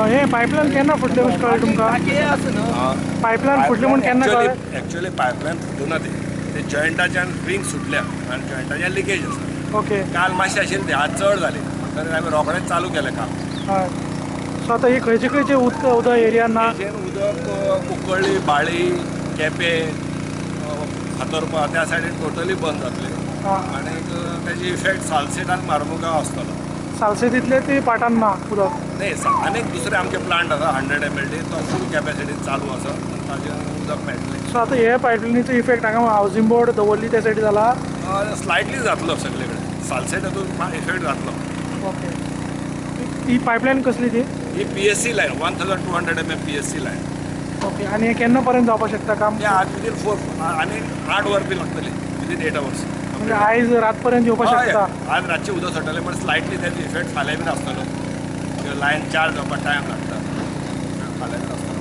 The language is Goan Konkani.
हे पायपलायन केन्ना फुटलें अशें कळ्ळें तुमकां? पायपलायन फुटलें म्हूण केन्ना कळ्ळें? एक्चुअली पायपलायन फुटूना, ते जॉयंटाच्यान रिंग सुटल्या आनी जॉयंटाच्यान लिकेज आसा. ओके. काल मातशें आशिल्लें, आज चड जाली म्हणटकीर आमी रोखडेंच चालू केलें काम. हय. सो आतां ही खंयचे खंयचे उदक उदक एरिया ना? उदक कुंकळ्ळी, बाळी, केपें, फातोर्पा त्या सायडीन टोटली बंद जातलें आनी तेजी इफेक्ट सालसेट आनी मार्मुगांव आसतलो. सालसेतीतले ती पाटान ना उदक? नाही, आनीक दुसरे आमचे प्लांट आसा 100 MLD, तो फूल कॅपॅसिटीन चालू आसा, ताजेर उदक मेळटलें. सो आतां हे पायपलायनीचो इफेक्ट हांगा हावजींग बोर्ड दवरली त्या सायडी जाला? स्लायटली जातलो सगळे कडेन, सालसेट हातून इफेक्ट जातलो. ओके. ही पायपलायन कसली ती? ही PSC line, 1200 mm PSC line. Okay. आनी हे केन्ना पर्यंत जावपाक शकता काम? ते आज विदीन 4 आनी 8 वर बी लागतली, विदीन 8 आवर्स. म्हणजे आयज रात पर्यंत येवपाक शकता? आज रातचें उदक सोडटलें, पण स्लायटली तेजो इफेक्ट फाल्यां बीन आसतलो. लायन चार्ज जावपाक टायम लागता.